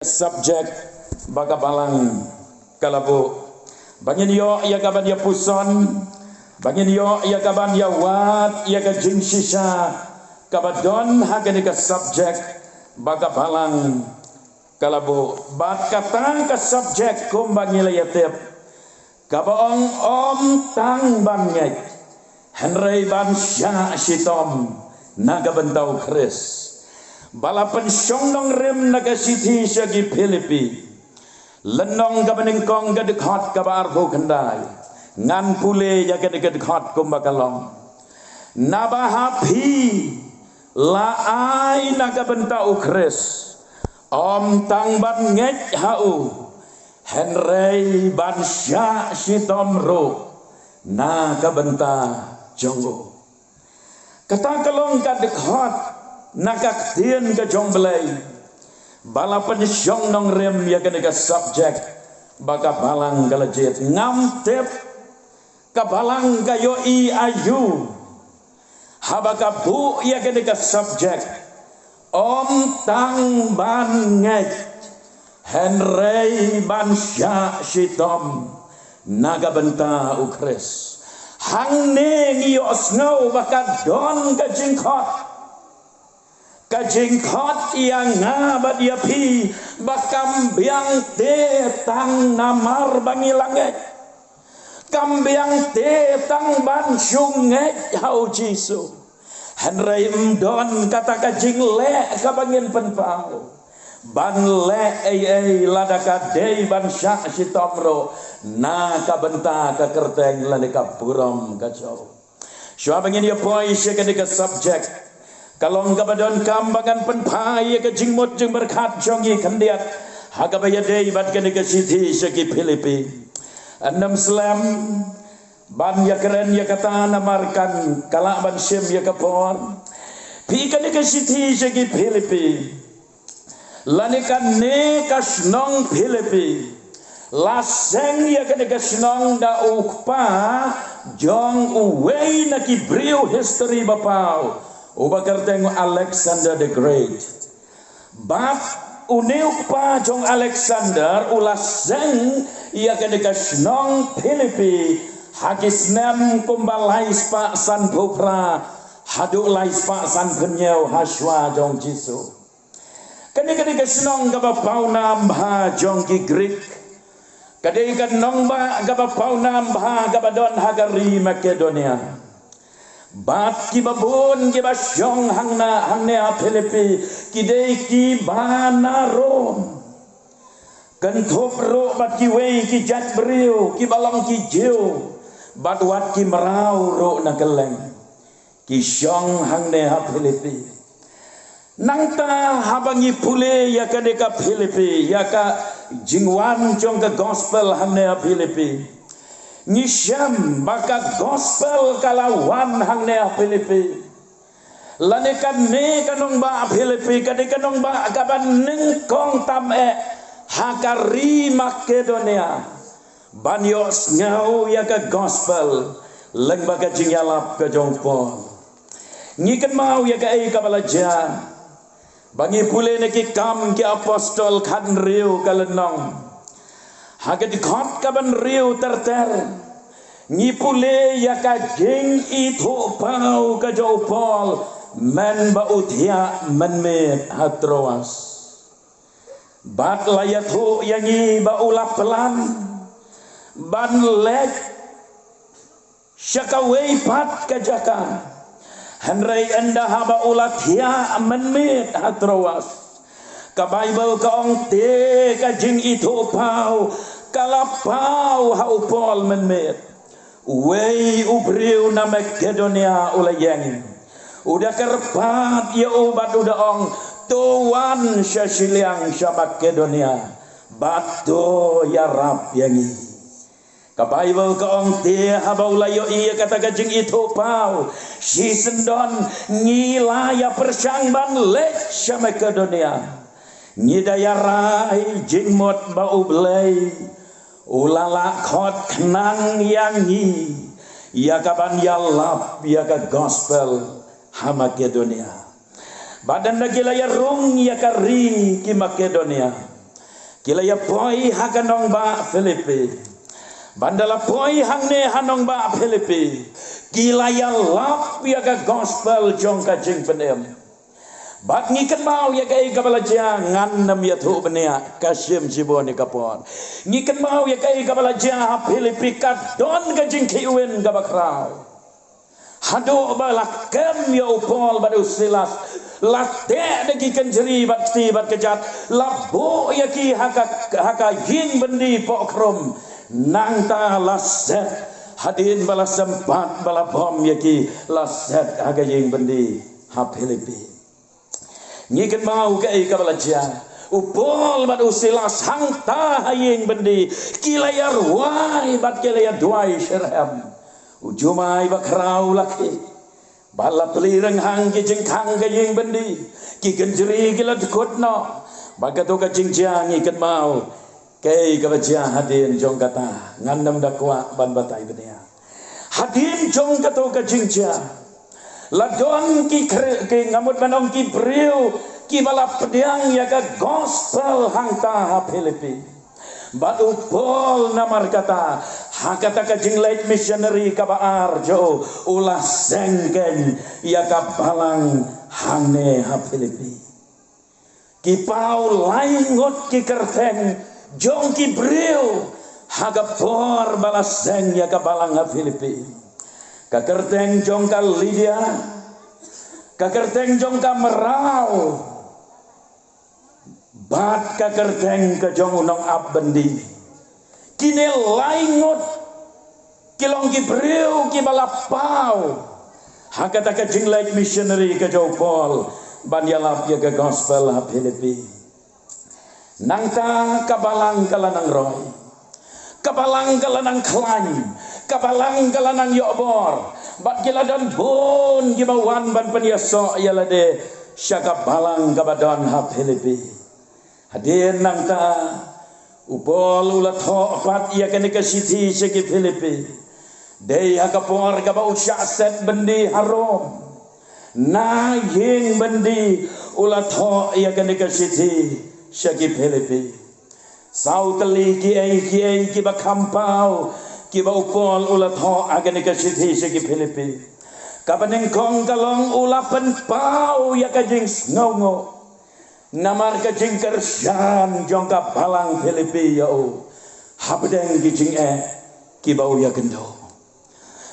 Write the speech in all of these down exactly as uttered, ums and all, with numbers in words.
Subject ba ka balang ka la buh. Ba ngin ïoh ïa ka ban ïa puson, ba ngin ïoh ïa ka ban ïa wad ïa ka jingshisha kaba don ha kane ka subject ba ka balang ka la buh. Bad kata ka subject kumba ngi la ïa tip, kaba ong ym tang ban ngeit, hynrei ban shah shitom na ka bynta u Khrist. Ba la pynshong nongrim na ka shithi sha ki Philippi, lynnong kaba nyngkong ka dkhot kaba arphew khyndai. Ngan pule ïa ka dkhot kumba ka long. Naba ha phi la ai na ka bynta u Khrist, ym tang ban ngeit ha u, hynrei ban shah shitom ruh na ka bynta jong u. Kata ka long ka dkhot na ka ktien ka jong Blei ba la pynshong nongrim ïa kane ka subject ba ka balang ka la jied. Ngam tip ka balang ka ïohi aïu haba ka buh ïa kane ka subject, ym tang ban ngeit, hynrei ban shah shitom na ka bynta u Khrist. Hangne ngi ïohsngew ba ka don ka jingkhot, ka jingkhot ïa nga bad ïa phi, ba kam biang te tang namar ba ngi la ngeit, kam biang te tang ban shu ngeit ha u Jisu, hynrei ym don kata ka jingleh kaba ngin pynpaw ban leh ei ei lada ka dei ban shah shitom ruh na ka bynta ka kyrteng lane ka burom ka jong u. Shuwa ba ngin ïa poi sha kane ka subject, ka long kaba donkam ba ngan pynpaw ïa ka jingmut jingpyrkhat jong ngi khyndiat ha kaba ïadei bad kane ka shithi sha ki Philippi. Ym slem ban ïa kren ïa kata namar kan ka lah ban shim ïa ka por. Phi, kane ka shithi sha ki Philippi, lane kane ka shnong Philippi, la seng ïa kane ka shnong da u kpa jong uwei na ki briew history ba paw, uba kyrteng Alexander the Great. Bad une u kpa jong Alexander u la seng ïa kane ka shnong Philippi ha ki snem kumba lai spah sanphew phra haduh lai spah sanphew hynñiew ha shuwa jong Jisu. Kane ka dei ka shnong kaba pawnam bha jong ki Greek. Ka dei ka nongbah kaba pawnam bha kaba don ha ka ri Makedonia. Bad kiba bun kiba shong hangna, hangne ha Philippi, ki dei kiba na Rom. Kynthup ruh bad kiwei ki jait briew kiba long ki Jiw, bad wat ki mraw ruh na kylleng, ki shong hangne ha Philippi. Nangta haba ngi pule ïa kane ka Philippi, ïa ka jingwan jong ka gospel hangne ha Philippi, ngi shem ba ka gospel ka la wan hangne ha Philippi. Lane kane ka nongbah Philippi ka dei ka nongbah kaba nyngkong tam eh ha ka ri Makedonia ban ïohsngew ïa ka gospel lyngba ka jingïalap ka jong u Paul. Ngi kynmaw ïa kaei kaba la jia ba ngi pule na Ki Kam ki Apostol khathynriew ka lynnong, ha ka dkhot kaba hynriew ter ter, ngi pule ïa ka jingithuhpaw ka jong u Paul mynba u thiah mynmiet ha Troas. Bad la ïathuh ïa ngi ba u la plan ban leit sha kawei pat ka jaka. Hynrei ynda haba u la thiah mynmiet ha Troas, ka Baibl ka ong te ka jingithuhpaw ka la paw ha u Paul mynmiet. Uwei u briew na Makedonia u la ïeng, u da kyrpad ïa u bad u da ong, to wan sha shiliang sha Makedonia bad to ïarap ïa ngi. Ka Baibl ka ong te haba u la ïohi ïa kata ka jingithuhpaw, shisyndon ngi la ïa pyrshang ban leit sha Makedonia. Ngi da ïa rai jingmut ba U Blei u la lah khot khnang ïa ngi ïa ka ban ïalap ïa ka gospel ha Makedonia. Bad ynda ki la ïa rung ïa ka ri ki Makedonia, Ki la ïa poi ha ka nongbah Philippi. Bad da la poi hangne ha nongbah Philippi, ki la ïa lap ïa ka gospel jong ka jingpynim. Bad ngi kynmaw ïa kaei kaba la jia, ngan nym ïathuh bniah, ka shim shibun ïa ka por. Ngi kynmaw ïa kaei kaba la jia ha Philippi, ka don ka jingkhih win kaba khraw. Haduh ba la kem ïa u Paul bad u Silas, la teh da ki kynjri bad kti bad kjat, la buh ïa ki ha ka, ha ka ïing byndi pohkrum. Nangta la set, hadien ba la sympat ba la bom ïa ki, la set ha ka ïing byndi ha Philippi. Ngi kynmaw kaei kaba la jia. U Paul bad u Silas hangta ha ïing byndi, ki la ïa rwai bad ki la ïa duwai shitrhem. U jumai bakhraw la khih. Bad la plie rynghang ki jingkhang ka ïing byndi. Ki kynjri ki la dkut noh. Bad kato ka jingjia ngi kynmaw kaei kaba jia hadien jong kata, ngan nym da kwah ban batai bniah. Hadien jong kato ka jingjia, la don ki khri-, ki, nga mut ban ong, ki briew kiba la pdiang ïa ka gospel hangta ha Philippi. Bad u Paul namar kata, ha kata ka jingleit missionary kaba ar jong u, u la seng keiñ ïa ka balang hangne ha Philippi. Ki paw lai ngut ki kyrteng jong ki briew ha ka por ba la seng ïa ka balang ha Philippi. Ka kyrteng jong ka Lydia, ka kyrteng jong ka mraw, bad ka kyrteng ka jong u nongap byndi. Kine lai ngut ki long ki briew kiba la paw ha kata ka jingleit missionary ka jong u Paul ban ïalap ïa ka gospel ha Philippi. Nangta ka balang ka la nang roi. Ka balang ka la nang khlaiñ, ka balang ka la nang ïoh bor. Bad ki la don bun kiba wan ban pynïasoh ïa lade sha ka balang kaba don ha Philippi. Hadien nangta, u Paul u la thoh pat ïa kane ka shithi sha ki Philippi. Dei ha ka por kaba u shah set byndi ha Rom. Na ïing byndi u la thoh ïa kane ka shithi sha ki Philippi. Saw tylli kiei kiei kiba kham paw kiba u Paul u la thoh ha kane ka shithi sha ki Philippi. Kaba nyngkong ka long u la pynpaw ïa ka jingsngewnguh namar ka jingkyrshan jong ka balang Philippi ïa u hapdeng ki jingeh kiba u ïakynduh.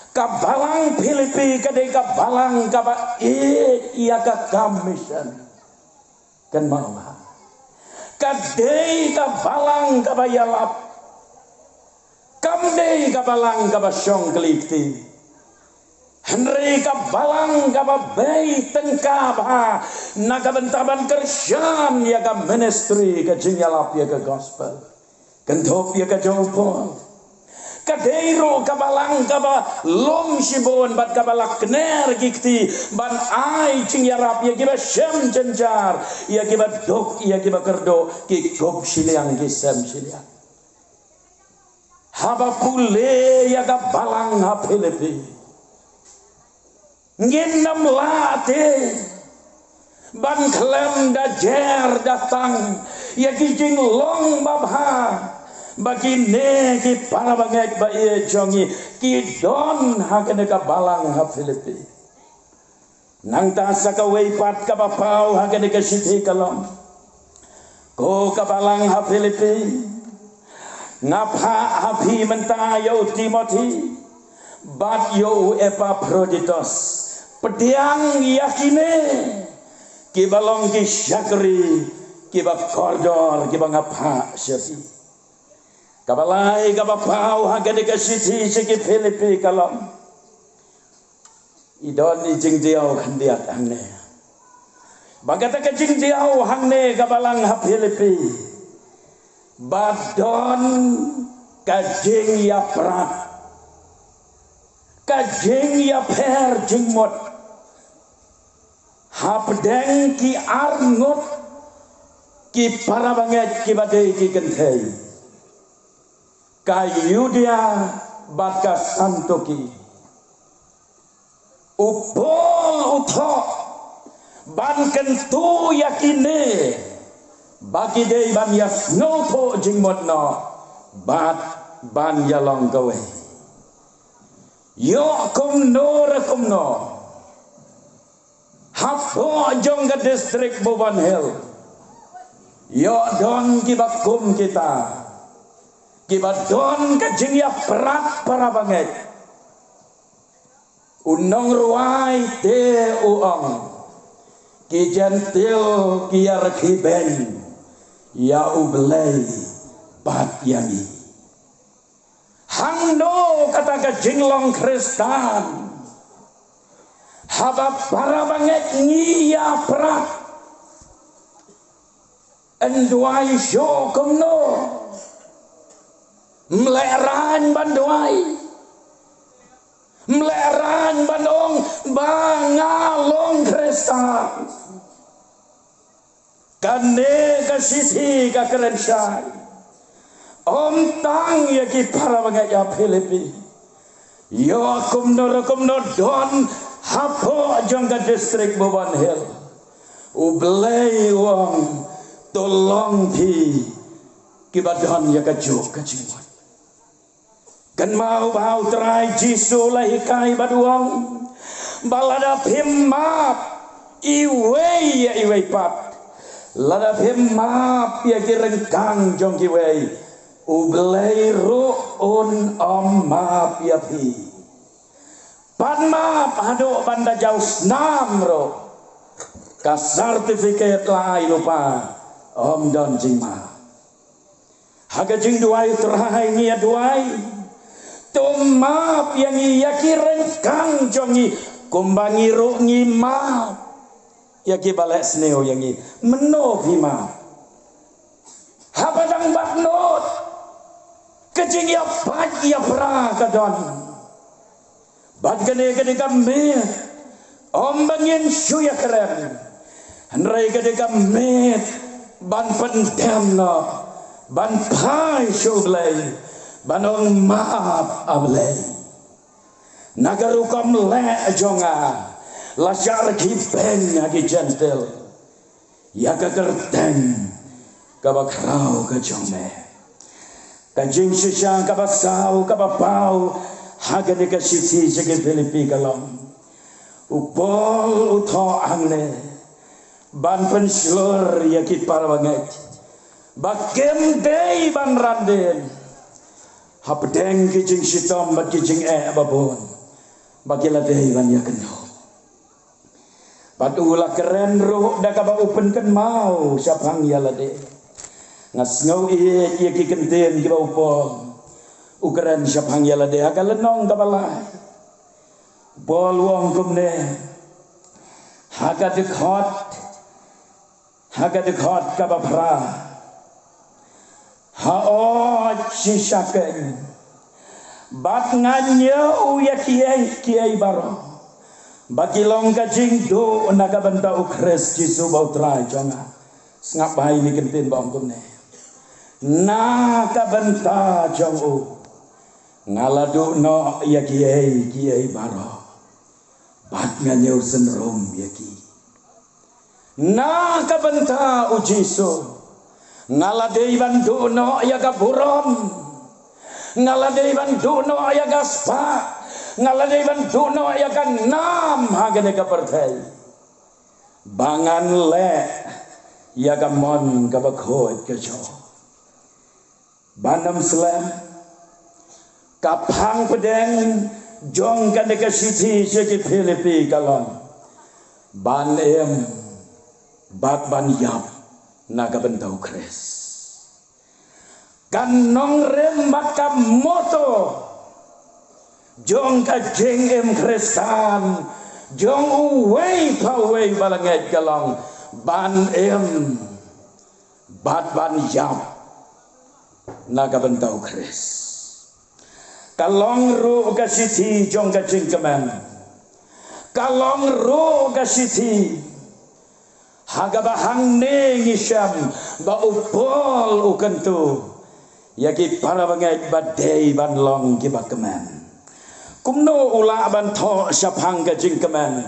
Ka balang Philippi ka dei ka balang kaba ïeit ïa ka kam mission. Kynmaw ha, ka dei ka balang kaba ïalap. Kam dei ka balang kaba shong kylli kti. Hynrei ka balang kaba bei tyngka bha na ka bynta ban kyrshan ïa ka ministry, ka jingïalap ïa ka gospel. Kynthup ïa ka jong u Paul. Ka dei ruh ka balang kaba lum shibun bad kaba la kner ki kti ban ai jingïarap ïa kiba shem jynjar, ïa kiba duk, ïa kiba kyrduh, ki kup shiliang ki sem shiliang. Haba pule ïa ka balang ha Philippi, ngin nym lah te ban khlem da jer da tang ïa ki jinglong babha ba kine ki para bangeit ba ïeit jong ngi ki don ha kane ka balang ha Philippi. Nangta sa kawei pat kaba paw ha kane ka shithi ka long, ko ka balang ha Philippi, nga phah ha phi mynta ïa u Timothi bad ïa u Epaphroditus. Pdiang ïa kine kiba long ki shakri kiba kordor kiba nga phah sha phi. Kaba lai kaba paw ha kane ka shithi sha ki Philippi ka long, i don i jingdiaw khyndiat hangne. Ba kata ka jingdiaw hangne ka balang ha Philippi, ba don ka jingïaprat, ka jingïapher jingmut hapdeng ki arngut ki para bangeit kiba dei ki kynthei, ka Yudia bad ka Santoki. U Paul u thoh ban kyntu ïa kine ba ki dei ban ïa sngewthuh jingmut noh bad ban ïa long kawei. Ïoh kumno re kumno, hapoh jong ka distrik Boban Hill ïoh don kiba kum kita, kiba don ka jingïaprat para bangeit. U nongrwai te u ong, ki Jentil ki ïa rakhi beiñ ïa U Blei bad ïa ngi. Hangno kata ka jinglong Khristan haba para bangeit ngi ïaprat? Yn duwai shuh kumno? Ym leh rang ban duwai. Ym leh rang ban ong ba nga long Khristan. Kane ka shithi ka kren shai ym tang ïa ki para bangeit ha Philippi. Ïoh kumno re kumno don hapoh jong ka distrik Boban Hill, U Blei u ong, to long phi kiba don ïa kajuh ka jingmut. Kynmaw ba U Trai Jisu u la hikai bad u ong ba lada phim map iwei ïa iwei pat, lada phim map ïa ki ryngkang jong kiwei, U Blei ruh un ym map ïa phi. Pat map haduh ban da jaw snam ruh, ka certificate la ai lypa, ym don jingmap. Ha ka jingduwai U Trai ngi ïa duwai, to map ïa ngi ïa ki ryngkang jong ngi, kumba ngi ruh ngi map ïa kiba leh sniew ïa ngi. Mynno phi map? Haba dang bad nud, ka jingïapait ïapra ka don. Bad kane ka dei ka miet ym ba ngin shu ïakren, hynrei ka dei ka miet ban pyndem noh, ban phai sha U Blei, ban ong, map, A Blei. Na ka rukom leh jong nga la shah rakhi beiñ ha ki Jentil ïa ka kyrteng kaba khraw ka jong me. Ka jingshisha kaba saw kaba paw ha kane ka shithi sha ki Philippi ka long, u Paul u thoh hangne ban pynshlur ïa ki para bangeit ba kim dei ban ran dien hapdeng ki jingshitom bad ki jingeh ba bun ba ki la dei ban ïakynduh. Bad u la kren ruh da kaba u pynkynmaw shaphang ïa lade. Nga sngew ïeit ïa ki kyntien kiba u Paul u kren shaphang ïa lade ha ka lynnong kaba lai. U Paul u ong kumne ha ka dkhot, ha ka dkhot kaba phra: Hooid, shisha kein, bad nga ñiew ïa kiei kiei baroh ba ki long ka jingduh na ka bynta U Khrist Jisu ba U Trai jong nga. Sngap bha ïa kine ki kyntien ba ong kumne: Na ka bynta jong u nga la duh noh ïa kiei kiei baroh, bad nga ñiew synrum ïa ki. Na ka bynta U Jisu nga la dei ban duh noh ïa ka burom, nga la dei ban duh noh ïa ka spah, nga la dei ban duh noh ïa ka nam ha kane ka pyrthei, ba ngan leh ïa ka mon kaba khuid ka jong U. Ban ym slem, ka phang pdeng jong kane ka shithi sha ki Philippi ka long ban im bad ban ïap na ka bynta U Khrist. Ka nongrim bad ka motto jong ka jingim Khristan jong uwei pa uwei ba la ngeit ka long ban im bad ban ïap na ka bynta U Khrist. Ka long ruh ka shithi jong ka jingkmen, ka long ruh ka shithi ha kaba hangne ngi shem ba u Paul u kyntu ïa ki para bangeit ba dei ban long kiba kmen. Kumno u lah ban thoh shaphang ka jingkmen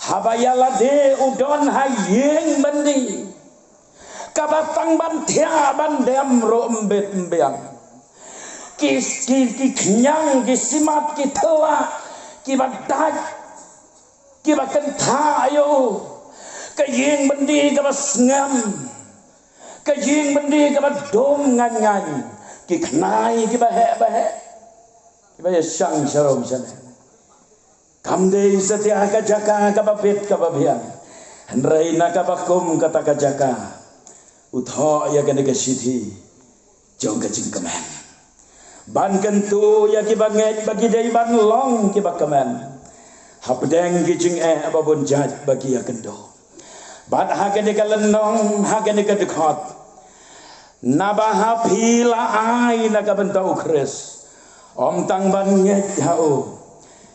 haba ïa lade u don ha ïing byndi? Kaba tang ban thiah ban dem ruh ym bit ym biang. Ki, ki, ki khñiang, ki simat, ki thlak, kiba dait, kiba kynthah ïa u. Ka ïing byndi kaba sngem. Ka ïing byndi kaba dum ngan ngan. Ki khnai kiba heh ba heh. Kiba ïa shang sharum shane. Kam dei satia ha ka jaka kaba bit kaba biang. Hynrei na kaba kum kata ka jaka, u thoh ïa kane ka shithi jong ka jingkmen. Ban kyntu ïa kiba ngeit ba ki dei ban long kiba kmen. Hapdeng ki jingeh ba bun jait ba ki ïa kynduh. Bad ha kane ka lynnong, ha kane ka dkhot. Naba ha phi la ai na ka bynta u Khrist. Ym tang ban ngeit ha u.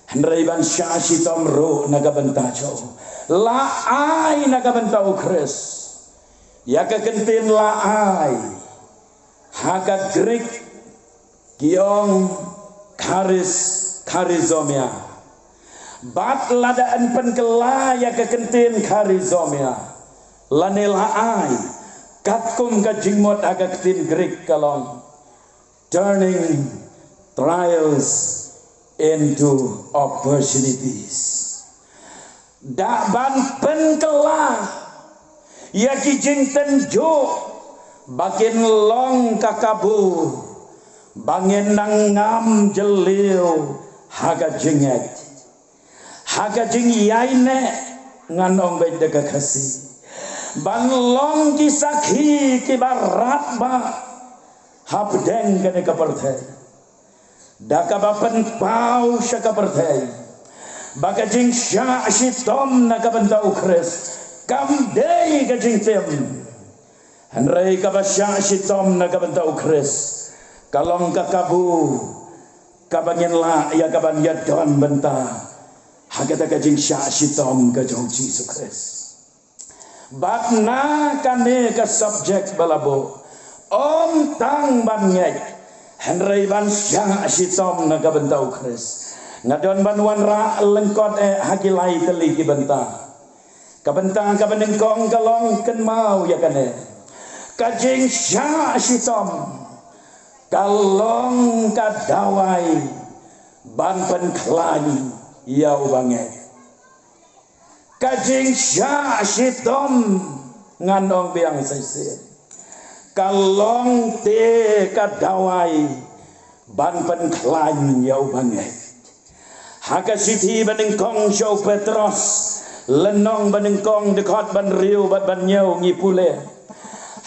Hynrei ban shah shitom ruh na ka bynta jong u. La ai na ka bynta u Khrist. Ïa ka kyntien la ai. Ha ka Greek ki ong charis, charizomai. Bad lada yn pynkylla ïa ka kyntien charizomai. Lane la ai. Katkum ka jingmut ha ka ktien Greek ka long turning trials into opportunities. Da ban pynkylla ïa ki jingtynjuh ba kin long ka kabu ba ngin nang ngam jylliew ha ka jingngeit. Ha ka jingïaineh ngan ong beit da ka Khasi. Ban long ki sakhi kiba radbah hapdeng kane ka pyrthei. Da kaba pynpaw sha ka pyrthei ba ka jingshah shitom na ka bynta u Khrist kam dei ka jingtim. Hynrei kaba shah shitom na ka bynta u Khrist ka long ka kabu kaba ngin lah ïa kaban ïadon bynta ha kata ka jingshah shitom ka jong Jisu Khrist. Bad na kane ka subject ba la buh, ym tang ban ngeit, hynrei ban shah shitom na ka bynta u Khrist. Nga don ban wanrah lyngkot eh ha ki lai tylli ki bynta. Ka bynta kaba nyngkong ka long kynmaw ïa kane. Ka jingshah shitom ka long ka dawai ban pynkhlaiñ ïa u bangeit. Ka jingshah shitom ngan ong biang shisien ka long te ka dawai ban pynkhlaiñ ïa u bangeit. Ha ka shithi ba nyngkong sha u Petros, lynnong ba nyngkong, dkhot ba hynriew bad ba hynñiew ngi pule.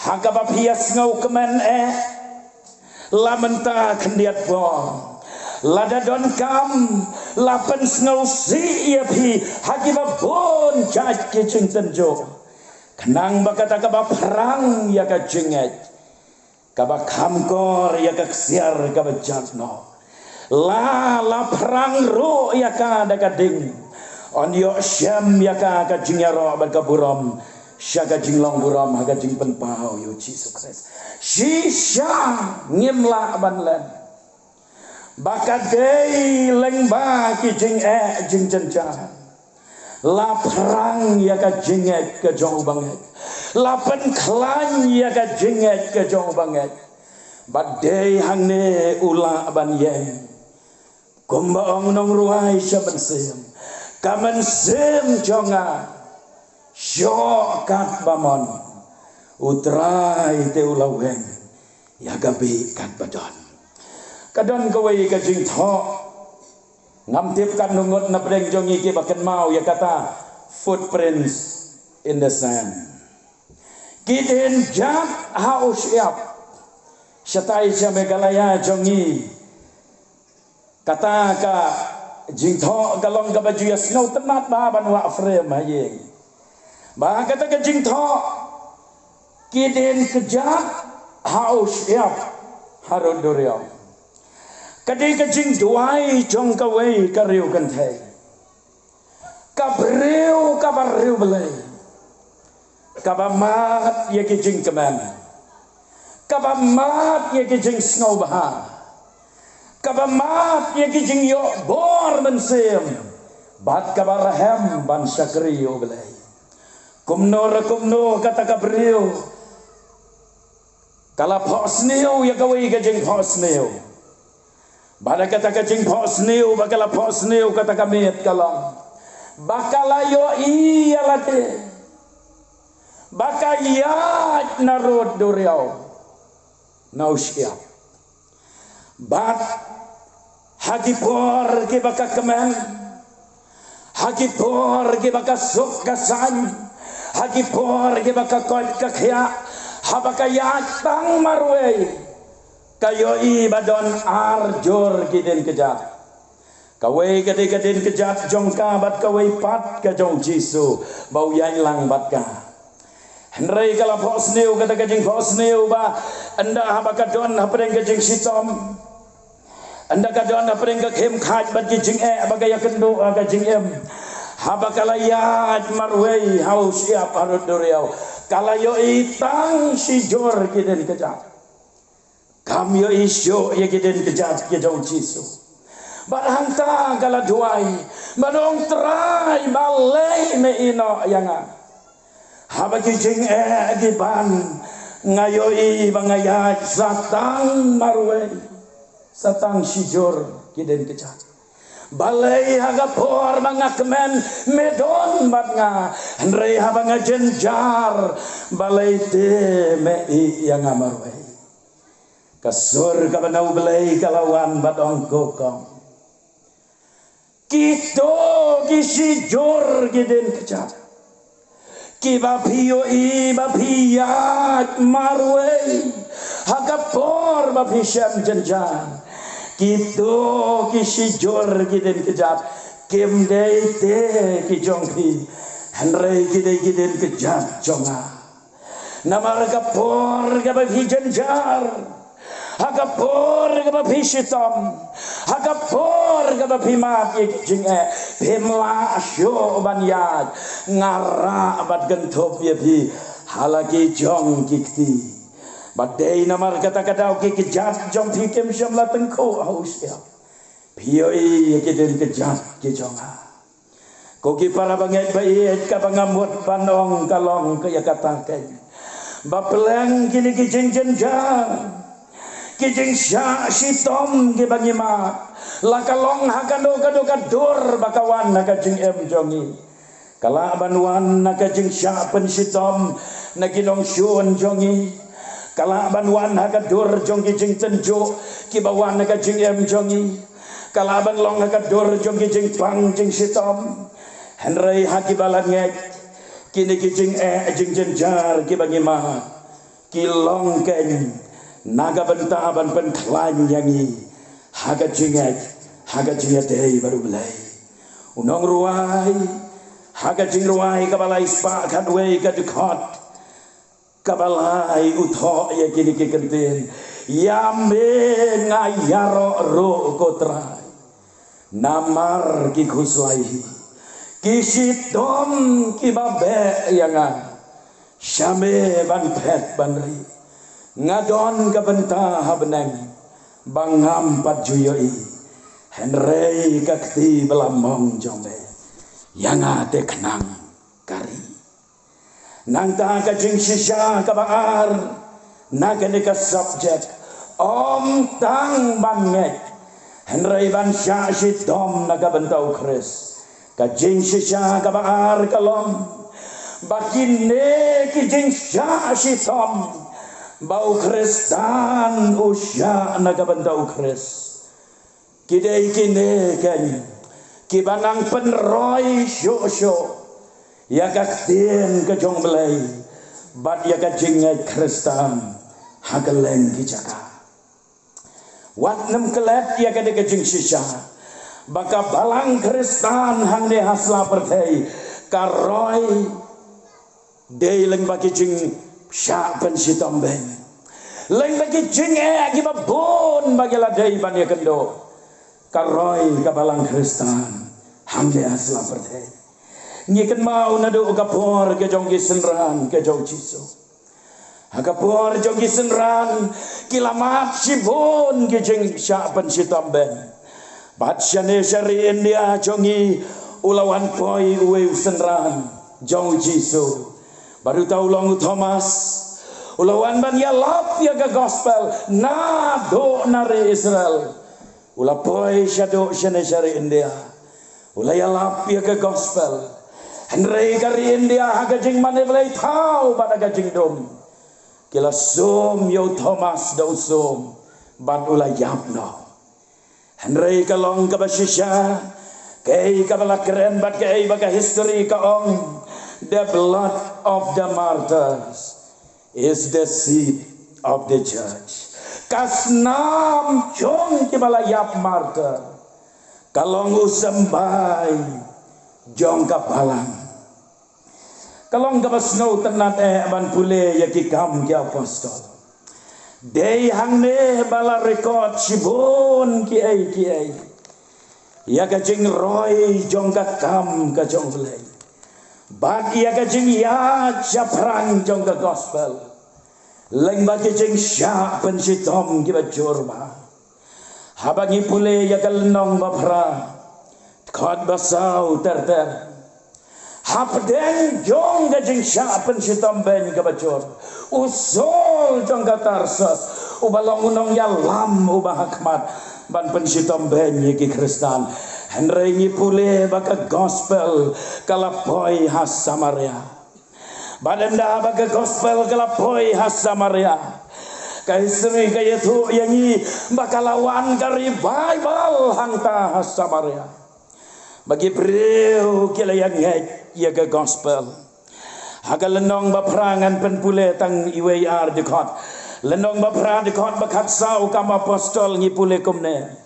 Ha kaba phi ïa sngewkmen eh, la mynta khyndiat bor, lada donkam la pynsngewsih ïa phi ha kiba bun jait ki jingtynjuh. Khnang ba kata kaba phrang ïa ka jingngeit, kaba kham kor ïa ka ksiar kaba jat noh, la, la phrang ruh ïa ka da ka ding, yn ïoh shem ïa ka ka jingïaroh bad ka burom sha ka jinglong burom ha ka jingpynpaw ïa u Jisu Khrist. Shisha ngim lah ban len ba ka dei lyngba ki jingeh jingjynjar. La phrang ïa ka jingngeit ka jong u bangeit. La pynkhlaiñ ïa ka jingngeit ka jong u bangeit. Bad dei hangne u lah ban ïeng. Kumba ong u nongrwai sha mynsiem, ka mynsiem jong nga, shoh katba mon. U Trai te u la weng ïa ka bih katba don. Ka don kawei ka jingthoh, ngam tip katno ngut na pdeng jong ngi kiba kynmaw ïa kata, footprints in the sand. Ki dienjat ha u shyiap. Shatai sha Meghalaya jong ngi, kata ka jingthoh ka long kaba ju ïasngewtynnat bha ban wah frame ha ïing. Ba kata ka jingthoh, ki dienjat ha u shyiap harud duriaw. Ka dei ka jingduwai jong kawei ka riew kynthei. Ka briew kaba riewblei, kaba mad ïa ki jingkmen, kaba mad ïa ki jingsngewbha, kaba mad ïa ki jingïoh bor mynsiem, bad kaba rhem ban shakri ïa u Blei. Kumno re kumno kata ka briew Ka la phohsniew ïa kawei ka jingphohsniew. Bad da kata ka jingphohsniew ba ka la phohsniew, kata ka miet ka long ba ka la ïohi ïa lade ba ka ïaid narud duriaw na u shyiap. Bad ha ki por kiba ka kmen, ha ki por kiba ka suk ka saiñ, ha ki por kiba ka koit ka khiah, haba ka ïaid tang marwei, ka ïohi ba don ar jur ki dien kjat. Kawei ka dei ka dien kjat jong ka, bad kawei pat ka jong Jisu ba u ïaid lang bad ka. Hynrei ka la phohsniew kata ka jingphohsniew ba ynda haba ka don hapdeng ka jingshitom, ynda ka don hapdeng ka khim khaid bad ki jingeh ba ka ïakynduh ha ka jingim, haba ka la ïaid marwei ha u shyiap harud duriaw, ka la ïohi tang shi jur ki dien kjat. Kam ïohi shuh ïa ki dien kjat ki jong Jisu. Bad hangta ka la duwai, bad ong, Trai, balei me ïehnoh ïa nga? Haba ki jingeh ki ban, nga ïohi ba nga ïaid sa tang marwei, sa tang shi jur ki dien kjat. Balei ha ka por ba nga kmen me don bad nga, hynrei haba nga jynjar, balei te me ïeh ïa nga marwei? Ka sur kaba na U Blei ka la wan bad ong, ko kong, kito ki shi jur ki dien kjat kiba phi ïohi ba phi ïaid marwei ha ka por ba phi shem jynjar, kito ki shi jur ki dien kjat kim dei te ki jong phi, hynrei ki dei ki dien kjat jong nga. Namar ka por kaba phi jynjar, ha ka por kaba phi shitom, ha ka por kaba phi mad ïa ki jingeh, phim lah shuh ban ïaid. Nga rah bad kynthup ïa phi ha la ki jong ki kti. Bad dei namar kata ka daw ki kjat jong phi kim shym la tyngkhuh ha u shyiap. Phi ïohi ïa ki dien kjat ki jong nga. Ko ki para bangeit ba ïeit, kaba nga mut ban ong ka long ka ïa kata keiñ, ba pleng kine ki jingjynjar, ki jingshah shitom kiba ngi mad, la ka long ha kano kano ka dur ba ka wan ha ka jingim jong ngi. Ka lah ban wan na ka jingshah pynshitom na ki nongshun jong ngi. Ka lah ban wan ha ka dur jong ki jingtynjuh kiba wan ha ka jingim jong ngi. Ka lah ban long ha ka dur jong ki jingpang jingshitom. Hynrei ha kiba la ngeit, kine ki jingeh jingjynjar kiba ngi mad, ki long keiñ na ka bynta ban pynkhlaiñ ïa ngi ha ka jingngeit, ha ka jingïadei bad U Blei. U nongrwai, ha ka jingrwai kaba lai spah khatwei ka dkhot kaba lai u thoh ïa kine ki kyntien: Ïa me nga ïaroh ruh, ko Trai, namar ki khuslai hi ki shitom kiba beh ïa nga. Sha me ban phet ban ri, nga don ka bynta ha bneng ba ngam pat ju ïohi, hynrei ka kti ba la mong jong me ïa nga te khnang ka ri. Nangta ka jingshisha kaba ar na kane ka subject, ym tang ban ngeit, hynrei ban shah shitom na ka bynta U Khrist. Ka jingshisha kaba ar ka long ba kine ki jingshah shitom ba u Khristan u shah na ka bynta U Khrist, ki dei kine keiñ kiba nang pynroi shuh shuh ïa ka ktien ka jong U Blei bad ïa ka jingngeit Khristan ha kylleng ki jaka. Wat nym klet ïa kane ka jingshisha ba ka balang Khristan hangne ha sla pyrthei ka roi dei lyngba ki jingshah pynshitom beiñ, lyngba ki jingeh kiba bun ba ki la dei ban ïakynduh. Ka roi ka balang Khristan hangne ha sla pyrthei. Ngi kynmaw naduh ka por ka jong ki synran ka jong U Jisu. Ha ka por jong ki synran ki la mad shibun ki jingshah pynshitom beiñ. Bad shane sha ri India jong ngi u la wan poi uwei u synran jong U Jisu, bad uta u long u Thomas. U la wan ban ïalap ïa ka gospel naduh na ri Israel. U la poi shaduh shane sha ri India. U la ïalap ïa ka gospel. Hynrei ka ri India ha ka jingmane blei thaw bad ha ka jingdum, ki la sum ïa u Thomas da u sum bad u la ïap noh. Hynrei ka long kaba shisha, kaei kaba la kren bad kaei ba ka history ka ong, the blood of the martyrs is the seed of the church. Ka snam jong kiba la ïap martyr ka long u symbai jong ka balang. Ka long kaba sngewtynnat eh ban pule ïa ki Kam ki Apostol. Dei hangne ba la record shibun kiei kiei ïa ka jingroi jong ka kam ka jong U Blei bad ïa ka jingïaid shaphrang jong ka gospel, lyngba ki jingshah pynshitom kiba jur bha. Haba ngi pule ïa ka lynnong ba phra, dkhot ba saw ter ter, hapdeng jong ka jingshah pynshitom beiñ kaba jur, u Saul jong ka Tarsus, uba long u nongïalam uba hakhmat ban pynshitom beiñ ïa ki Khristan. Hynrei ngi pule ba ka gospel ka la poi ha Samaria. Bad ynda ba ka gospel ka la poi ha Samaria, ka history ka ïathuh ïa ngi ba ka la wan ka revival hangta ha Samaria. Ba ki briew ki la ïa ngeit ïa ka gospel. Ha ka lynnong ba phra ngan pynpule tang iwei ar dkhot. Lynnong ba phra dkhot ba khatsaw, Kam Apostol, ngi pule kumne: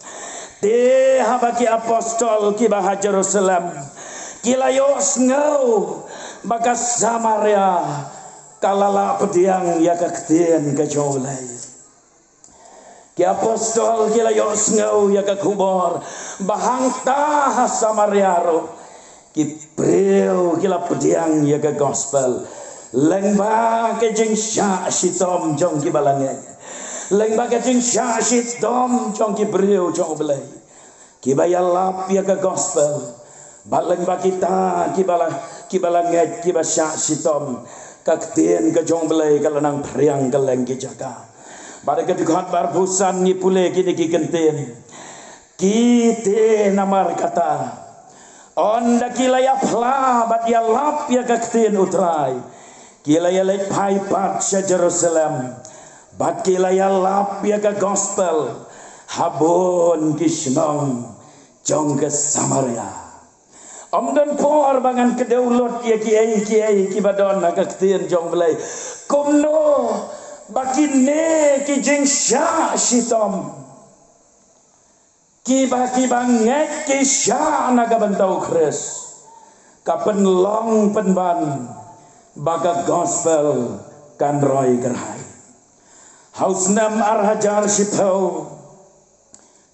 Te haba ki apostol kiba ha Jerusalem ki la ïohsngew ba ka Samaria ka la lah pdiang ïa ka ktien ka jong U Blei. Ki apostol ki la ïohsngew ïa ka khubor ba hangta ha Samaria ruh ki briew ki la pdiang ïa ka gospel lyngba ka jingshah shitom jong kiba la ngeit, lyngba ka jingshah shitom jong ki briew jong U Blei kiba ïalap ïa ka gospel. Bad lyngba kita kiba la, kiba la ngeit, kiba shah shitom, ka ktien ka jong U Blei ka la nang phriang kylleng ki jaka. Bad ha ka dkhot ba arphew san ngi pule kine ki kyntien: Ki te namar kata, ynda ki la ïaphla bad ïalap ïa ka ktien U Trai, ki la ïaleit phai pat sha Jerusalem bad ki la ïalap ïa ka gospel ha bun ki shnong jong ka Samaria. Ym don por ba ngan kdew lut ïa kiei kiei kiba don ha ka ktien jong U Blei, kumno ba kine ki jingshah shitom kiba, kiba ngeit ki shah na ka bynta U Khrist, ka pynlong pynban ba ka gospel kan roi kyrhai. Ha u snem ar hajar shiphew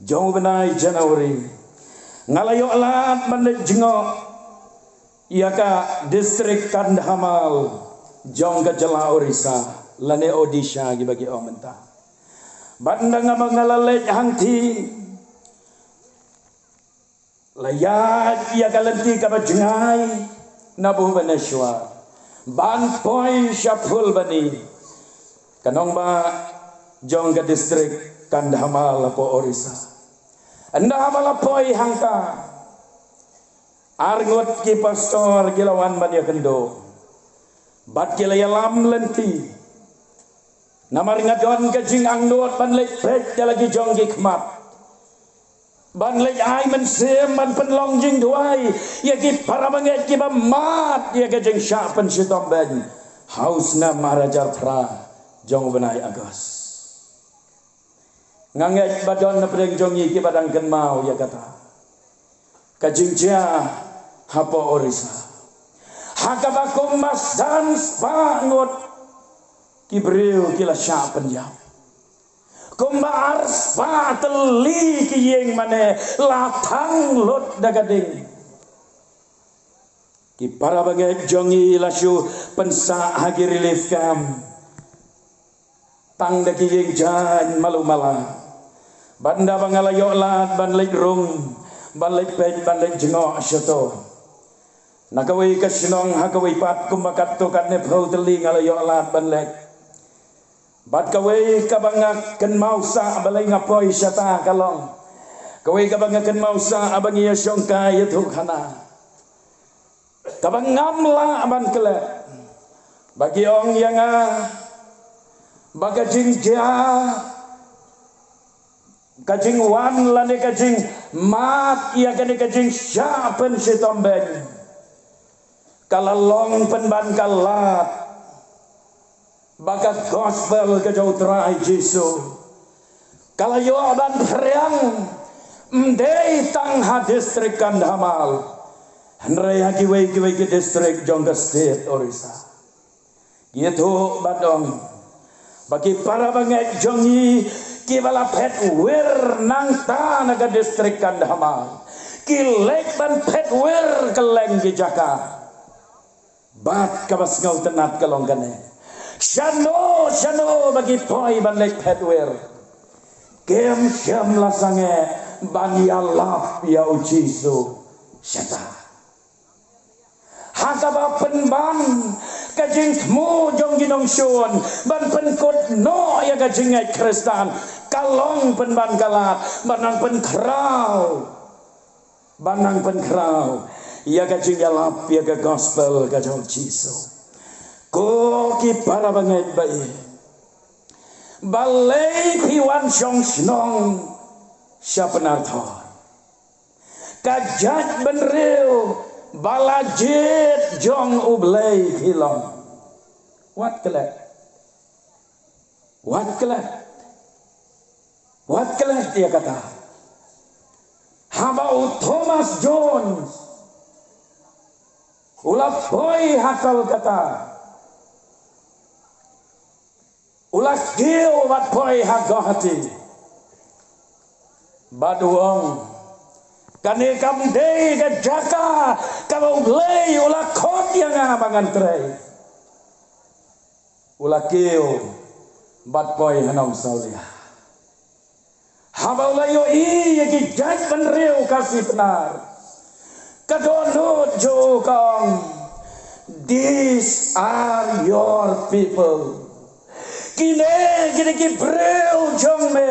jong u bnai January, nga la ïoh lad ban leit jngoh ïa ka district Kandhamal jong ka jylla Orissa, lane Odisha kiba ki ong mynta. Bad ynda nga ba nga la leit hangtei, la ïaid ïa ka lynti kaba jngai na Bhubaneswar ban poi sha Phulbani, ka nongbah jong ka district Kandhamal hapoh Orissa. Ynda ba la poi hangta, ar ngut ki pastor ki la wan ban ïakynduh bad ki la ïalam lynti. Namar nga don ka jingangnud ban leit peit da la ki jong ki khmat, ban leit ai mynsiem ban pynlong jingduwai ïa ki para bangeit kiba mad ïa ka jingshah pynshitom beiñ ha u snem ar hajar phra jong u bnai August. Nga ngeit ba don na pdeng jong ngi kiba dang kynmaw ïa kata ka jingjia hapoh Orissa, ha kaba kumba san spah ngut ki briew ki la shah pynïap, kumba ar spah tylli ki ïing mane la thang lut da ka ding. Ki para bangeit jong ngi la shu pynsah ha ki relief camp tang da ki ïing jaiñ malu mala. Bad ynda ba nga la ïoh lad ban leit rung, ban leit peit, ban leit jngoh shato, na kawei ka shnong ha kawei pat, kumba katto katne phew tylli nga la ïoh lad ban leit. Bad kawei kaba nga kynmaw sah balei nga poi shata ka long, kawei kaba nga kynmaw sah haba ngi ïa shongkai ïathuhkhana, kaba ngam lah ban klet, ba ki ong ïa nga ba ka jingjia, ka jingwan lane ka jingmad ïa kane ka jingshah pynshitom beiñ ka la long pynban ka lad ba ka gospel ka jong U Trai Jisu ka la ïoh ban phriang, ym dei tang ha district Kandhamal, hynrei ha kiwei kiwei ki district jong ka state Orissa. Ki ïathuh bad ong ba ki para bangeit jong ngi kiba la phet wir nangta na ka district Kandhamal ki leit ban phet wir kylleng ki jaka. Bad kaba sngewtynnat ka long kane, shano shano ba ki poi ban leit phet wir, kim shym la sangeh ban ïalap ïa U Jisu shata. Ha kaba pynban ka jingthmu jong ki nongshun ban pynkut noh ïa ka jingngeit Khristan, ka long pynban ka lad ban nang pynkhraw, ban nang pynkhraw ïa ka jingïalap ïa ka gospel ka jong U Jisu. Ko ki para bangeit ba ïeit, balei phi wan shong shnong sha Pynarthor? Ka jaitbynriew ba la jied jong U Blei phi long. Wat klet, wat klet, wat klet ïa kata. Haba u Thomas Jones u la poi ha Kolkata, u la kiew bad poi ha Guwahati, bad u ong, kane kam dei ka jaka kaba U Blei u la khot ïa nga ba ngan trei. U la kiew bad poi ha Nongsawlia. Haba u la ïohi ïa ki jaitbynriew Khasi Pnar, ka dohnud jong u ka ong, "These are your people." Kine ki dei ki briew jong me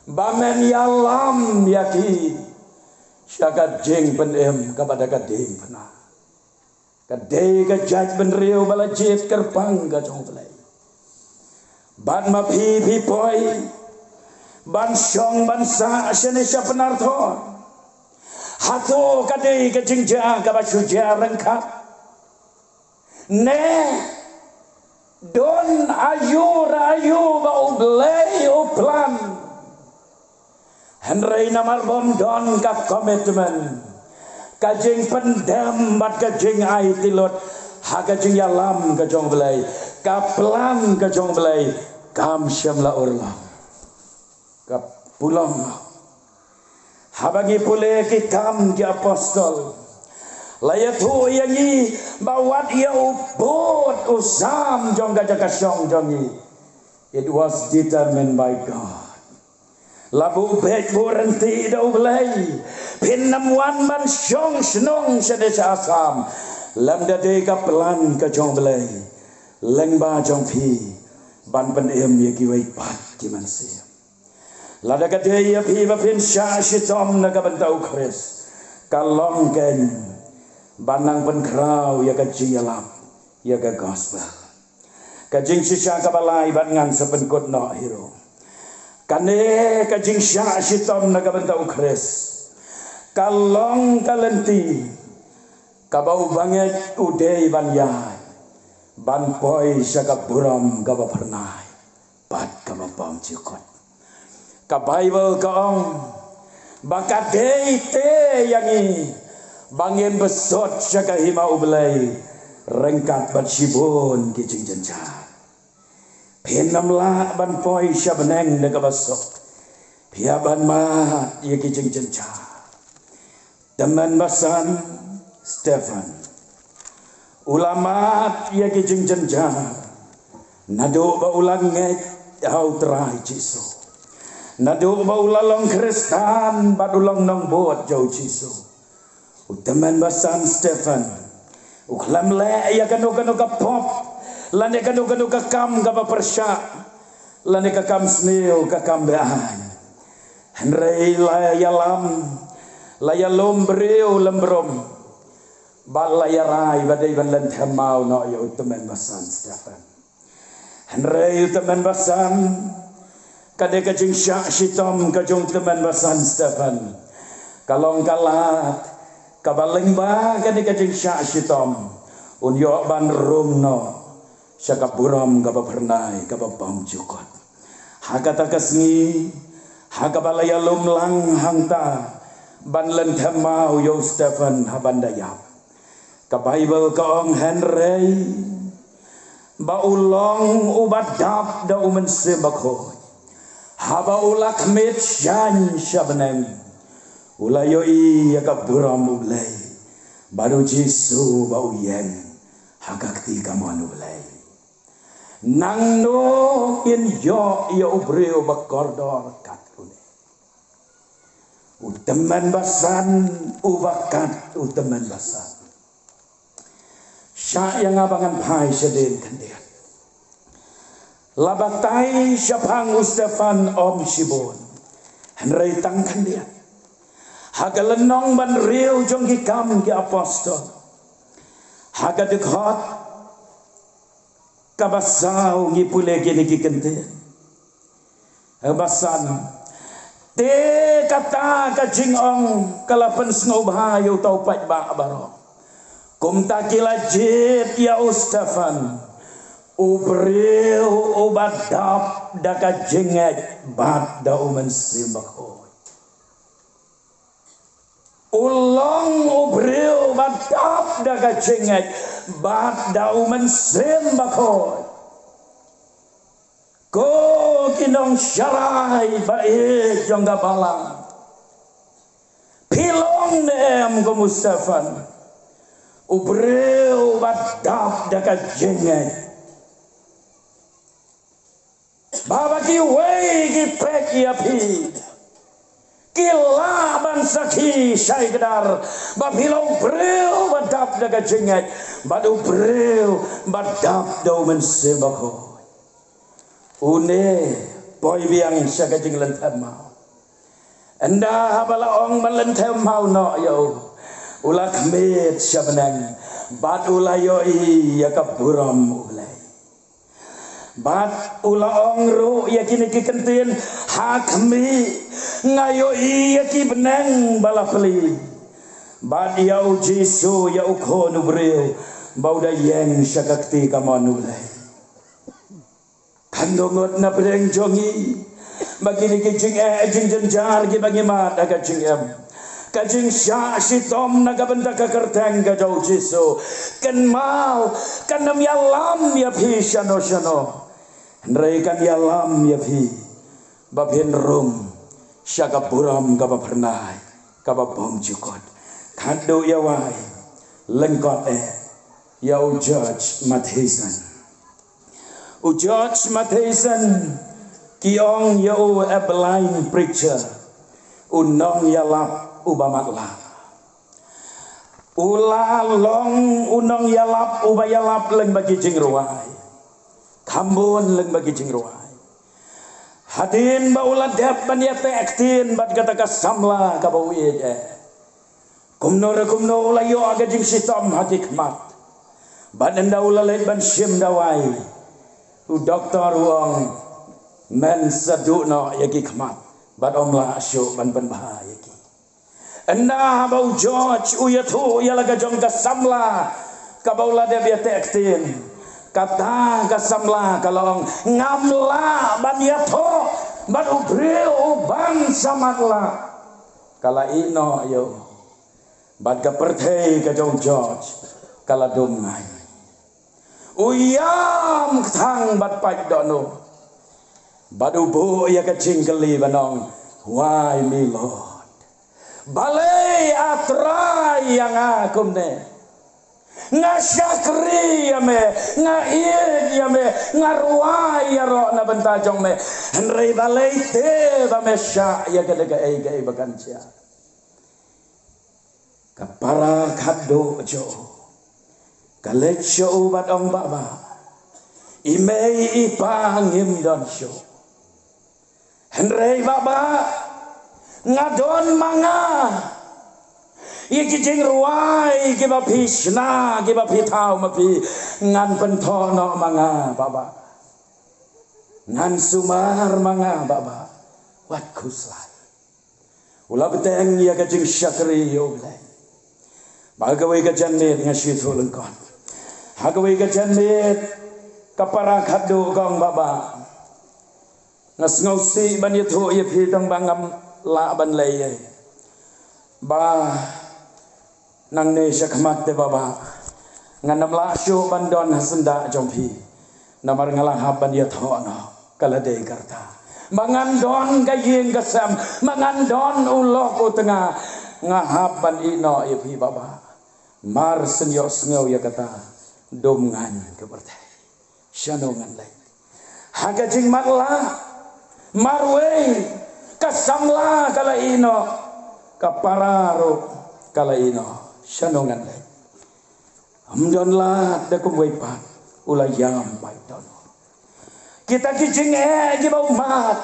ba men ïalam ïa ki sha ka jingpynim kaba da ka diengphna. Ka dei ka jaitbynriew ba la jied kyrpang ka jong U Blei. Bad ma phi phi poi ban shong ban sah shane sha Pynarthor, hato ka dei ka jingjia kaba shu jia ryngkat? Ne don aïu re aïu ba U Blei u plan. Hynrei namar bym don ka commitment, ka jingpyndem bad ka jingaiti lut ha ka jingïalam ka jong U Blei, ka plan ka jong U Blei kam shym la urlong. Ka pulong. Haba ngi pule Ki Kam ki Apostol, la ïathuh ïa ngi ba wat ïa u bud u sam jong ka jaka shong jong ngi, it was determined by God. La buh beit buh ryntih da U Blei, phin ym wan ban shong shnong shane sha Assam lymda dei ka plan ka jong U Blei lyngba jong phi ban pynim ïa kiwei pat ki mynsiem. Lada ka dei ïa phi ba phin shah shitom na ka bynta U Khrist, ka long kein ban nang pynkhraw ïa ka jingïalap ïa ka gospel. Ka jingshisha kaba lai bad ngan sa pynkut noh hi ruh, kane ka jingshah shitom na ka bynta U Khrist ka long ka lynti kaba u bangeit u dei ban ïaid ban poi sha ka burom kaba phyrnai bad kaba bymjukut. Ka Baibl ka ong ba ka dei te ïa ngi ba ngin bsut sha ka hima U Blei ryngkat bad shibun ki jingjynjar. Phin ym lah ban poi sha bneng da kaba suk phi hap ban mad ïa ki jingjynjar. Tymmen basan Stephen u la mad ïa ki jingjynjar naduh ba u la ngeit ha U Trai Jisu, naduh ba u la long Khristan bad u long nongbud jong U Jisu. U tymmen basan Stephen u khlem leh ïa kano kano ka pop Lane kano kano ka kam kaba pyrshah, lane ka kam sniew, ka kam beaiñ. Hynrei la ïalam, la ïalum briew lem brum, bad la ïarai ba dei ban lynthem maw noh ïa u tymmen basan Stephen. Hynrei u tymmen basan, ka dei ka jingshah shitom ka jong u tymmen basan Stephen. Ka long ka lad kaba lyngba kane ka jingshah shitom, un ïoh ban rung noh sha ka burom kaba phyrnai kaba bymjukut. Ha kata ka sngi, ha kaba la ïalum lang hangta ban lynthem maw ïa u Stephen ha ban da ïap, ka Baibl ka ong, hynrei ba u long uba dap da u Mynsiem Bakhuid, haba u la khmied shane sha bneng, u la ïohi ïa ka burom U Blei, bad U Jisu ba u ïeng ha ka kti kamon U Blei. Nangno ngin ïoh ïa u briew ba kordor kat une? U tymmen basan, uba kat u tymmen basan. Shah ïa nga ba ngan phai shadien khyndiat. La batai shaphang u Stephen ym shibun, hynrei tang khyndiat. Ha ka lynnong ba hynriew jong Ki Kam ki Apostol, ha ka dkhot kaba saw, ngi pule kine ki kyntien. Kaba san. Te kata ka jingong ka la pynsngewbha ïa uta u paidbah baroh. Kumta ki la jied ïa u Stephen, u briew uba dap da ka jingngeit bad da u Mynsiem Bakhuid. U long u briew ba dap da ka jingngeit bad da u Mynsiem Bakhuid. Ko ki nongsharai ba ïeit jong ka balang, phi long ne em kum u Stephen, u briew ba dap da ka jingngeit? Ba, ba kiwei ki peit ïa phi, ki lah ban sakhi shai kdar ba phi long u briew ba dap da ka jingngeit bad u briew ba dap da u Mynsiem Bakhuid. Une poi biang sha ka jinglynthem maw. Ynda haba la ong ban lynthem maw noh ïa u, u la khmied sha bneng bad u la ïohi ïa ka burom U Blei. Bad u la ong ruh ïa kine ki kyntien, ha khmih nga ïohi ïa ki bneng ba la plie, bad ïa U Jisu, ïa u Khun u briew ba u da ïeng sha ka kti kamon U Blei. Kan ngut na pdeng jong ngi ba kine ki jingeh jingjynjar kiba ngi mad ha ka jingim, ka jingshah shitom na ka bynta ka kyrteng ka jong U Jisu, kynmaw, kan ym ïalam ïa phi shano shano, hynrei kan ïalam ïa phi ba phin rung sha ka burom kaba phyrnai kaba bymjukut. Khatduh ïa wei, lyngkot eh ïa u George Matheson. U George Matheson, ki ong ïa u a blind preacher, u nongïalap uba matlah. U la long u nongïalap uba ïalap lyngba ki jingrwai, kham bun lyngba ki jingrwai. Hadien ba u la dep ban ïateh ktien bad kata ka samla kaba u ïeit eh, kumno re kumno u la ïoh ka jingshitom ha ki khmat. Bad ynda u la leit ban shim dawai, u doktor u ong, men sa duh noh ïa ki khmat bad ym lah shuh ban pynbha ïa ki. Ynda haba u George u ïathuh ïa la ka jong ka samla kaba u la dep ïateh ktien, kata ka samla ka la ong, ngam lah ban ïathuh bad u briew uban sa matlah. Ka la ïeh noh ïa u. Bad ka pyrthei ka jong u George ka la dum ngai. U ïam kthang bad pait dohnud, bad u buh ïa ka jingkylli ban ong, why me Lord? Balei A Trai ïa nga kumne? Nga shakri ïa me, nga ïeit ïa me, nga rwai ïaroh na bynta jong me. Hynrei balei te ba me shah ïa kane kaei kaei ba kan jia? Ka para khatduh jong u ka leit sha u bad ong, Baba, I mei i pa ngim don shuh. Hynrei Baba, nga don ma nga ïa ki jingrwai kiba phi shna, kiba phi thaw ma phi. Ngan pynthor noh ma nga Baba. Ngan sumar ma nga Baba. Wat khuslai. U la bteng ïa ka jingshakri ïa U Blei. Ba ha kawei ka janmiet nga shu ïathuh lyngkot. Ha kawei ka janmiet ka para khatduh ka ong Baba, nga sngewsih ban ïathuh ïa phi tang ba ngam lah ban leh ei. Ba nangne sha khmat te Baba, ngan ym lah shuh ban don ha syndah jong phi. Namar nga la hap ban ïathoh noh, ka la dei ka rta. Ba ngan don ka ïing ka sem, ba ngan don u lok u tnga, nga hap ban ïeh noh ïa phi Baba. Mar shen ïohsngew ïa kata, dum ngan ka pyrthei. Shano ngan leit? Ha ka jingmatlah, marwei, ka samla ka la ïeh noh, ka para ruh ka la ïeh noh. Shano ngan leit? Ym don lad da kumwei pat, u la ïam beit dohnud. Kita ki jingeh kiba u mad,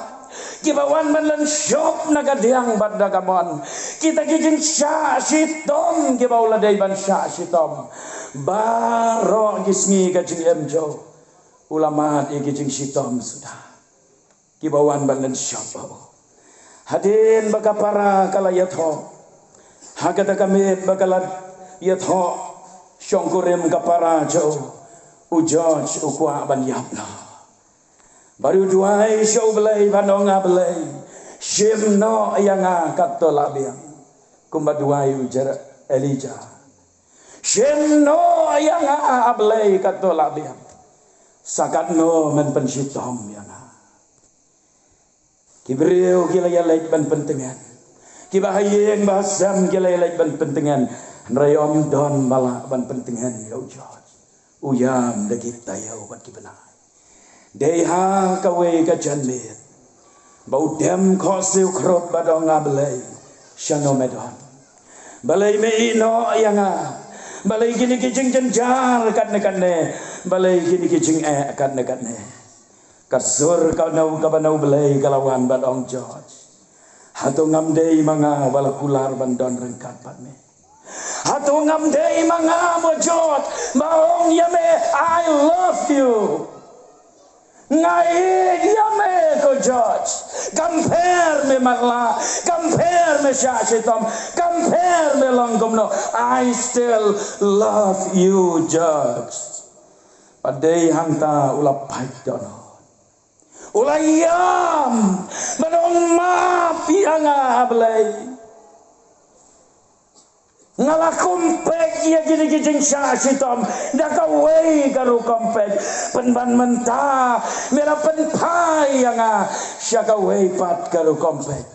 kiba wan ban lynshop na ka diang bad na ka mon. Kita ki jingshah shitom kiba u la dei ban shah shitom. Baroh ki sngi ka jingim jong u, u la mad ïa ki jingshitom suda kiba wan ban lynshop bad u. Hadien ba ka para ka la ïathoh, ha kata ka miet ba ka la ïathoh shongkurim ka para jong u, u George u kwah ban ïap noh. Bad u duwai sha U Blei ban ong, A Blei, shim noh ïa nga katto la biang. Kumba duwai u Jer-, Elijah. Shim noh ïa nga, A Blei, katto la biang. Sa katno men pynshitom ïa nga. Ki briew ki la ïaleit ban pyntngen. Kiba ha ïing ba ha sem ki la ïaleit ban pyntngen. Hynrei ym don ba lah ban pyntngen ïa u George. U ïam da ki taïew bad ki bnai. Dei ha kawei ka janmiet ba u dem khohsiew khrup bad ong, A Blei, shano me don? Balei me ïeh noh ïa nga? Balei kine ki jingjynjar katne katne? Balei kine ki jingeh katne katne? Ka sur kaba na U Blei ka la wan bad ong, George, hato ngam dei ma nga ba la kular ban don ryngkat bad me? Hato ngam dei ma nga mo George ba ong ïa me, I love you? Nga ïeit ïa me ko George. Kam pher me matlah, kam pher me shah shitom, kam pher me long kumno, I still love you George. Bad dei hangta u la pait dohnud. U la ïam, bad ong, map ïa nga, A Blei. Nga la khumpek ïa kine ki jingshah shitom da kawei ka rukom peit. Pynban mynta me la pynphai ïa nga sha kawei pat ka rukom peit.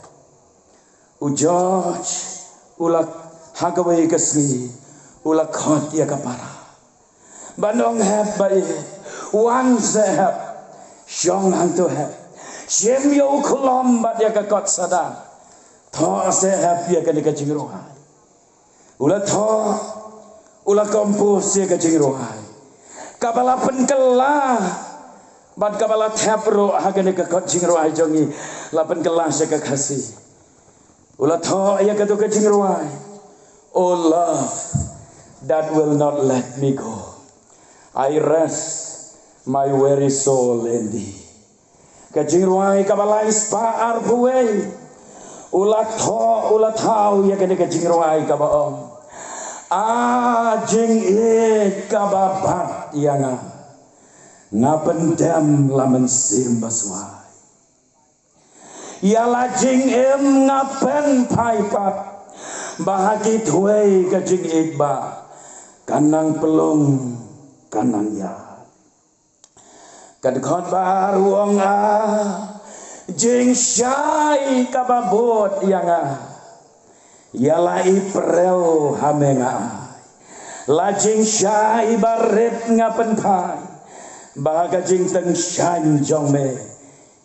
U George u la, ha kawei ka sngi, u la khot ïa ka para. Ban ong, hep ba ïeit, wan seh hep, shong hangto hep. Shim ïa u khlom bad ïa ka kot sada. Thoh seh hep ïa kane ka jingrwai. U la thoh, u la compose ïa ka jingrwai. Kaba la pynkylla bad kaba la thep ruh ha kane ka kot jingrwai jong ngi, la pynkylla sha ka Khasi. U la thoh ïa kato ka jingrwai. Oh love that will not let me go, I rest my weary soul in thee. Ka jingrwai kaba lai spah arphew wei. U la thoh, u la thaw ïa kane ka jingrwai kaba ong, a jingïeit kaba bat ïa nga, nga pyndem la mynsiem baswai. Ïa la jingim nga pynphai pat, ba ha ki thwei ka jingïeit ba kan nang pynlong, kan nang ïa. Ka dkhot ba ar u ong, a jingshai kaba bud ïa nga, ïa la i briew ha me nga ai. La jingshai ba rit nga pynphai, ba ka jingtyngshaiñ jong me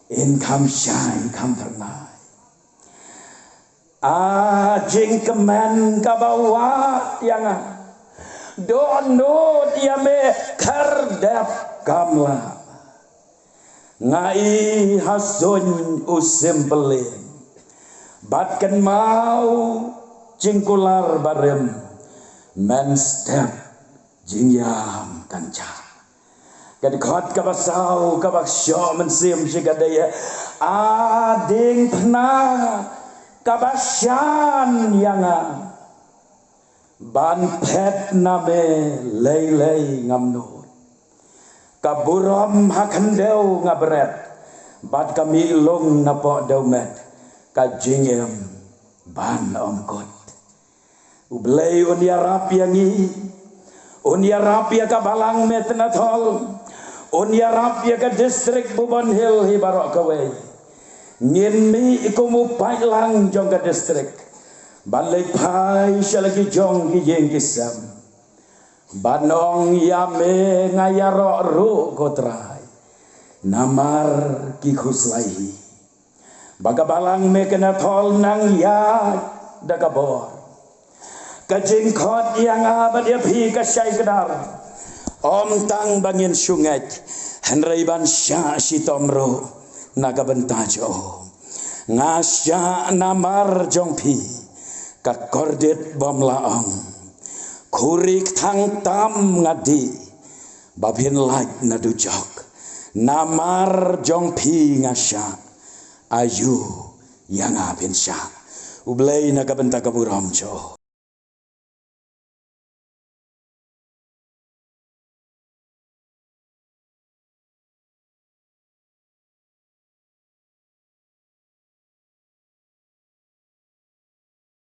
in kham shai kham phyrnai. A jingkmen kaba wad ïa nga, dohnud ïa me khyrdep kam lah. Nga i ha suiñ u sim pyllieng, bad kynmaw jingkular barim, men step jingïam kan jah. Ka dkhot kaba saw kaba shoh mynsiem shi ka dei, a diengphna kaba shan ïa nga, ban phet na me lei lei ngam nud. Ka burom ha khyndew nga bret, bad ka mih lung na poh dewmet, ka jingim ban ym kut. U Blei un ïarap ïa ngi, un ïarap ïa ka balang Metnathol, un ïarap ïa ka distrik Bhuban Hill hi baroh kawei. Ngin mih kum u paidlang jong ka distrik, ban leit phai sha la ki jong ki ïing ki sem, ban ong ïa me nga ïaroh ruh ko Trai, namar ki khuslai hi. Ba ka balang Metnathol nang ïaid da ka bor. Ka jingkhot ïa nga bad ïa phi ka shai kdar, ym tang ba ngin shu ngeit, hynrei ban shah shitom ruh na ka bynta jong u. Nga shah namar jong phi, ka kordit bym lah ong. Khuri kthang tam nga dih, ba phin lait na dujok. Namar jong phi nga shah, aïu ïa nga phin shah. U Blei na ka bynta ka burom jong u.